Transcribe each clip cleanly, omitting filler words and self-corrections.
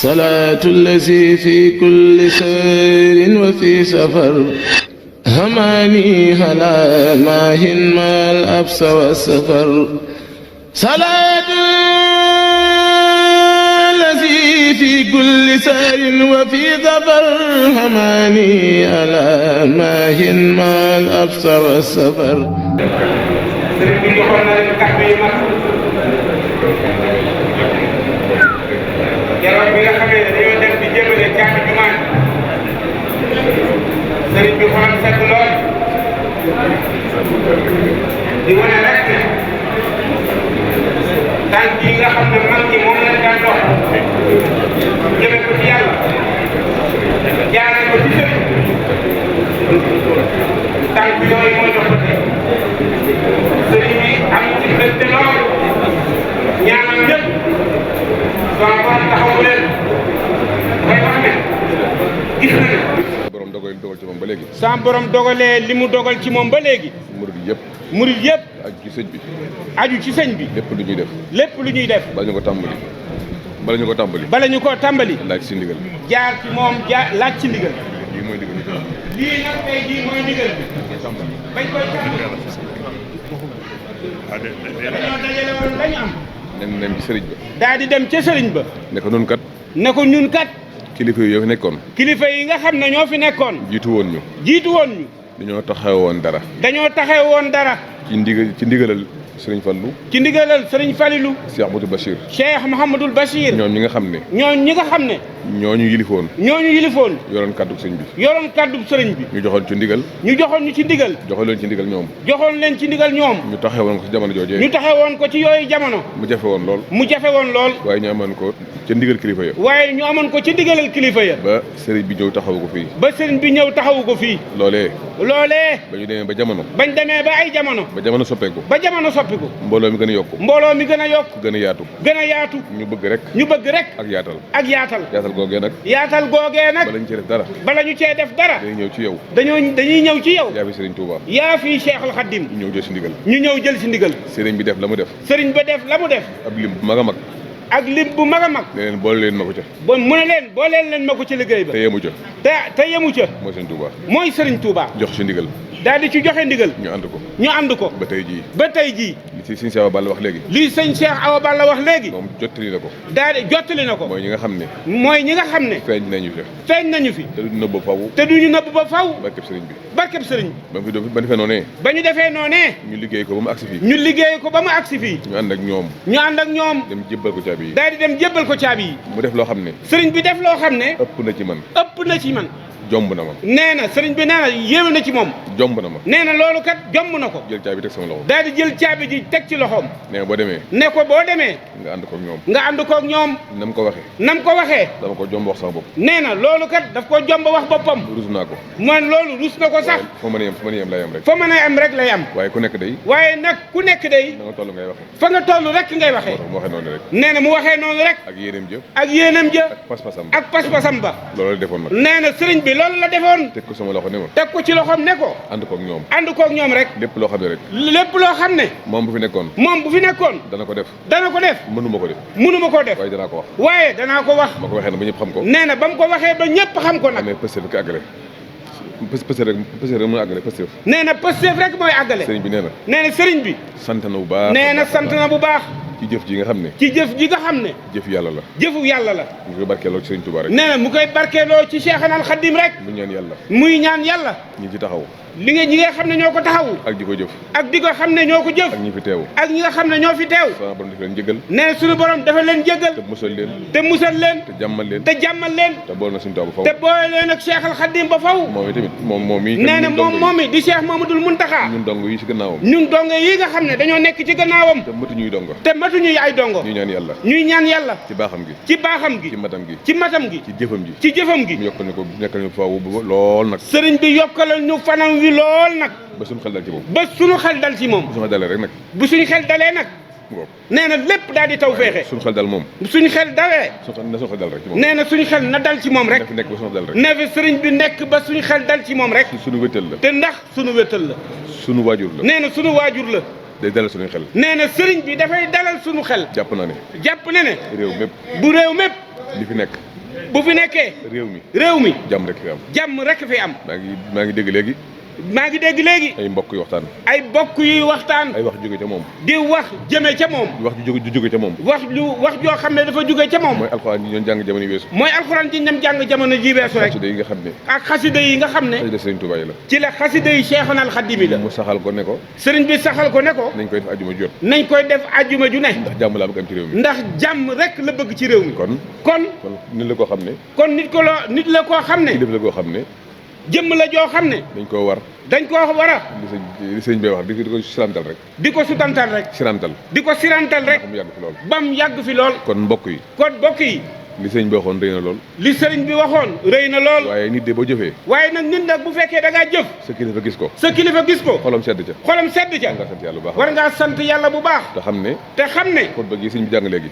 صلاة الذي في كل سير وفي سفر هماني هلا ماهن ما الأبس والسفر صلاة الذي في كل سير وفي سفر هماني هلا ماهن ما الأبس والسفر keroog bi nga xamee ne dañoo dem di jëmale caabi jumaa sëriñ bi xolam sedd lool di wane rek ne tànk yi nga xam ne mag ñi moom lañ daan dox jëme ko ci yàlla jaare ko ci sëriñ tànk yooyu mooy dox ba tey sëriñ bi am ci mbégte lool ñaanal ñëpp waaw kon taxawu leen mooy wax ne gis na ne. borom dogal ci moom ba léegi. sa borom dogalee li mu dogal ci moom ba léegi. murid yëpp. murid yëpp. aju ci sëñ bi. aju ci sëñ bi. lépp lu ñuy def. lépp lu ñuy def. bala ñu ko tàmbali. bala ñu ko tàmbali. bala ñu ko tàmbali. laaj ci ndigal. jaar ci moom laaj ci ndigal. lii mooy ndigal bi. lii nag tey jii mooy ndigal bi. bañ koy tàmbali. dañoo dajale woon dañu am. nañ dem ci sëriñ ba. daal di dem ca sëriñ ba. ne ko nun kat. ne ko ñun kat. kilifa yi yoo fi nekkoon. kilifa yi nga xam ne ñoo fi nekkoon. jiitu woon ñu. jiitu woon ñu. dañoo taxaw woon dara. dañoo taxaw woon dara. ci ndigalal sëriñ Fallou. ci ndigalal sëriñ Falilou. Cheikh Mouhamadou Bachir. Cheikh Mouhamadul Bachir. ñoom ñi nga xam ne. ñoom ñi nga xam ne. ñooñu yilifoon. ñooñu yilifoon. yoroon kaddu sëñ bi. yoroon kaddu sëriñ bi. ñu joxoon ci ndigal. ñu joxoon ñu ci ndigal. joxoon leen ci ndigal ñoom. joxoon leen ci ndigal ñoom. ñu taxawoon ko ci jamono joojee. ñu taxawoon ko ci yooyu jamono. mu jafe woon lool. mu jafe woon lool. waaye ñu amoon ko ca ndigal kilifa ya. waaye ñu amoon ko ci ndigalal kilifa ya. ba sëriñ bi ñëw taxawu ko fii. ba sëriñ bi ñëw taxawu ko fii. loolee. ba ñu demee ba jamono. bañ demee ba ay jamono. ba jamono soppeeku. ba jamono soppiku. mbooloo mi gën a yokku. mbooloo mi gën a yokk. gën a yaatu. gën a yaatu. ñu bëgg rek. ak yaatal. ak yaatal. yaatal googee nag. yaatal googee nag. bala ñu cee def dara. bala ñu cee def dara. dañuy ñëw ci yow. dañuy ñëw ci yow. yaa fi Sëriñ Touba. yaa fi Cheikhul Khadim. ñu ñëw jël si ndigal. ñu ñëw jël si ndigal. sëriñ bi def la mu def. sëriñ ba def la mu def. ab lim bu mag a mag. ak lim bu mag a mag. ne leen boole leen ma ko ca. ba mu ne leen booleel leen ma ko ci liggéey ba. te yemu ca. te yemu ca. mooy Sëriñ Touba. mooy Sëriñ Touba. jox ci ndigal. daal di ci joxe ndigal. ñu ànd ko. ñu ànd ko. ba tey jii. ba tey jii. li ci sëñ Cheikh Awa Balla wax léegi. lii sëñ Cheikh Awa Balla wax léegi. moom jottali na ko. daal di jottali na ko. mooy ñi nga xam ne. mooy ñi nga xam ne. feeñ nañu fi. feeñ nañu fi. te duñu nëbb faw. te duñu nëbb ba faw. barkeb sëriñ bi. barkeb sëriñ bi. ba defee noonee. ba ñu defee noonee. ñu liggéey ko ba mu agsi fii. ñu liggéey ko ba mu agsi fii. ñu ànd ak ñoom. ñu ànd ak ñoom. dem jébbal ko caabi yi. daal di dem jébbal ko caabi yi. mu def loo xam ne. sëriñ bi def loo xam ne. ëpp na ci man. ëpp na ci man. jomb na ma. nee na sëriñ bi nee na yéeme na ci moom. jomb na ma. nee na loolu kat jomb na ko. jël caabi teg sama loxo. daal di jël caabi ji teg ci loxoom. nee boo demee. ne ko boo demee. nga ànd koog ñoom. nga ànd koog ñoom. nam ko waxee. nam ko waxee. dama ko jomb wax sama bopp. nee na loolu kat daf ko jomb wax boppam. rus naa ko. man loolu rus na ko sax. fa mën a yem lay am rek. fa mën a am rek lay am. waaye ku nekk day. waaye nag ku nekk day. na nga toll ngay waxee. fa nga toll rek ngay waxee. mu waxee noonu rek. nee na mu waxee noonu rek. ak yéeneem jë. ak yéenam jë. ak pas-pasam. ak pas-pasam ba. loolu la defoon nag. nee na sëriñ bi loolu la defoon. teg ko sama loxo ne ma. teg ko ci loxoom ne ko. ànd koog ñoom. ànd koog ñoom rek. lépp loo xam ne rek. lépp loo xam ne. moom bu fi nekkoon. moom bu fi nekkoon. dana ko def. dana ko def. mënuma ko def. mënuma koo def. waaye danaa ko wax. waaye danaa ko wax. ma ko waxee nag ba ñëpp xam ko. nee na ba mu ko waxee ba ñëpp xam ko nag. amee pëstéef rek àggale. pëstéef rek mën a àggale pëstéef. nee na pëstéef rek mooy àggale. sëriñ bi nee na. nee na sëriñ bi. sant na bu baax. nee na sant na bu baax. ci jëf ji nga xam ne. ci jëf ji nga xam ne. jëf yàlla la. jëfu yàlla la. ñu koy barkeeloo ci sëriñ Touba rek. nee na mu koy barkeeloo ci Cheikhul Khadim rek. mu ñaan yàlla. muy ñaan yàlla. ñi ci taxaw. li nga ñi nga xam ne ñoo ko taxawu. ak di ko jëf. ak di ko xam ne ñoo ko jëf. ak ñi fi teew. ak ñi nga xam ne ñoo fi teew. sama borom def leen jéggal. nee na suñu borom dafa leen jéggal. te musal leen. te musal leen. te jàmmal leen. te jàmmal leen. te boole na suñu taw ba faw. te boole leen ak Cheikhul Khadim ba faw. moom tamit moom yi. nee na moom di Cheikh Mamadou Mountakha. ñun dong yi ci gannaawam. ñun dongo yi nga xam ne dañoo nekk ci gannaawam. te matuñuy dongo. te matuñuy ay dongo. ñuy ñaan yàlla. ñuy ñaan yàlla. ci baaxam gi. ci baaxam gi. ci matam gi. ci matam gi. ci jëfam gi. ci jëfam gi. mu yokkal ñu ko nekkal ñu faaw lool nag. sëriñ bi yokkalal ñu fanam wi lool nag. ba suñu xel dal ci moom. ba suñu xel dal ci moom. bu suñu xel dalee rek nag. bu suñu xel dalee nag. nee na lépp daal di taw féexe. suñu xel dal moom. suñu xel dalee. na suñu xel dal rek ci moom. nee na suñu xel na dal ci moom rek. na fi nekk ba suñu xel dal rek. ne fi sëriñ bi nekk ba suñu xel dal ci moom rek. suñu wéttal la. te ndax suñu wéttal la. suñu waajur la. nee na suñu waajur la. day dalal suñu xel. nee na sëriñ bi dafay dalal suñu xel. jàpp naa ne. jàpp na ne. réew mépp. bu réew mépp. li fi nekk. bu fi nekkee réew mi jàmm rek fi am maa ngi dégg léegi ay mbokk yu waxtaan ay wax jóge ca moom di wax jëme ca moom wax ju jóge ca moom wax joo xam ne dafa jóge ca moom mooy alxuraan ji ñoon jàng jamono yi weesu mooy alxuraan ji ñam jàng jamono ji weesu rek xasida yi nga xam ne ak xasida yi nga xam ne xasida Sëriñ Tuubaa yi la ci la xasida yi Cheikhul Khadim yi la mu saxal ko ne ko sëriñ bi saxal ko ne ko nañ koy def ajjuma ju jot nañ koy def ajjuma ju ne ndax jàmm laa bëgg am ci réew mi ndax jàmm rek la bëgg ci réew mi kon nit la koo xam ne nit la koo xam ne kilifa la koo xam ne jëmm la joo xam ne dañ koo war a li sëñ bay wax di ko sirantal rek di ko sutantal rek di ko sirantal rek ba mu yàgg fi lool kon mbokk yi li sëriñ bi waxoon rëy na lool waaye nit de boo jëfee waaye nag nit nag bu fekkee da ngaa jëf sa kilifa gis ko xolam sedd ca war ngaa sant yàlla bu baax te xam ne xutba gi sëriñ bi jàng léegi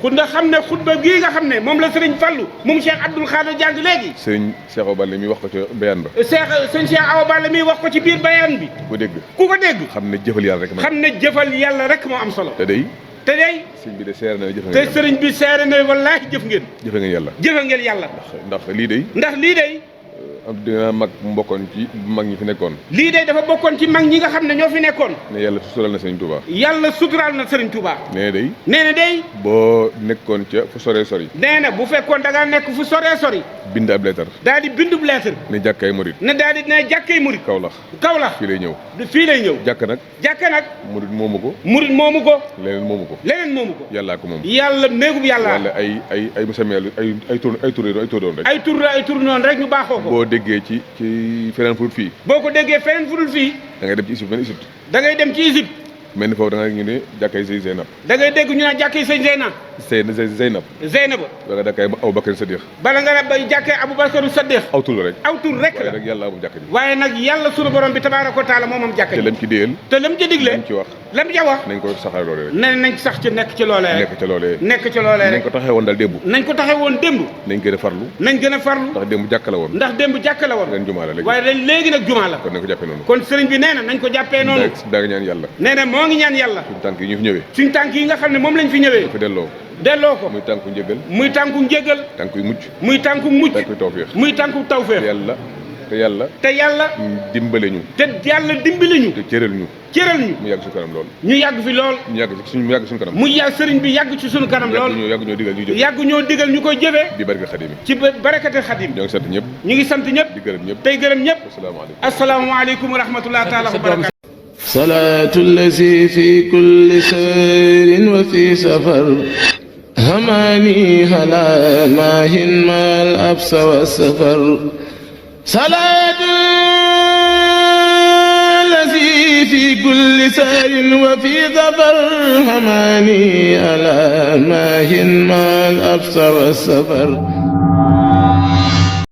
xutba gii nga xam ne moom la sëriñ Fallu moom Cheikh Abdoul Khadir jàng léegi sëriñ Cheikh Awa Balla mi wax ko ci bayaan ba sëriñ Cheikh Awa Balla mi wax ko ci biir bayaan bi ku ko dégg xam ne jëfal yàlla rek moo am solo te day sëriñ bi de seere na jëf ngeen te sëriñ bi seere na wallaahi jëfe ngeen yàlla ndax lii day dina mag mbokkoon ci mag ñi fi nekkoon lii day dafa bokkoon ci mag ñi nga xam ne ñoo fi nekkoon ne yàlla suturaal na Sëriñ Tuubaa nee na day boo nekkoon ca fu soree sori nee na bu fekkoon da ngaa nekk fu soree sori bind ab leetar daal di bindub leetar ne jàkkay murit Kawlax fii lay ñëw jàkk nag murit moomu ko leneen moomu ko yàllaa ko moom yàlla néegub yàlla ay musameel ay tur doon rek ay tur noonu rek ñu baaxoo ko déggee ci feneen fudul fii boo ko déggee feneen fudul fii da ngay dem ci Égypte da ngay dem ci Égypte mel ni foofu da ngay ñu ne jàkkay sëñ Zeynab da ngay dégg ñu ne jàkkay sëñ Zeynab wala jàkkay Aboubacar Sadiq bala nga ba jàkkay Aboubacar Sadiq aw tur rek la nag yàlla moom jàkk ji waaye nag yàlla sunu borom bi tabaaraka wa taala moom jàkk ji te lam ci déel te lam ci digle lam ca wax nañ ko saxal loolee rek nañ sax ci nekk ci loolee rek nañ ko taxee woon daal démb nañ gën a farlu ndax démb jàkk la woon ren jumaa la léegi waaye ren léegi nag jumaa la kon nañ ko jàppee noonu kon sëriñ bi nee na nañ ko jàppee noonu daa nga ñaan yàlla nee na moo ngi ñaan yàlla suñ tànk yi nga xam ne moom lañ fi ñëwee fi delloo ko muy tànku njëgal tànku mucc muy tànku mucc muy tànku tawfeex te yàlla dimbale ñu te cëral ñu mu yàgg suñu kanam lool ñu yàgg fi lool mu yàgg suñu kanam mu yàgg sëriñ bi yàgg ci suñu kanam lool yàgg ñoo digal ñu koy jëfee bi barke Xadim ci barakate Xadim ñoo ngi sant ñëpp ñu ngi sant ñëpp di gërëm ñëpp tey gërëm ñëpp asalaamaaleykum wa rahmatullahi taala wa barakatu salaatu allazi fi kulli sayrin wa fi safar hamani hala maahin mal absa wa safar salaatu allazi fi kulli sayrin wa fi safar hamani hala maahin mal absa wa safar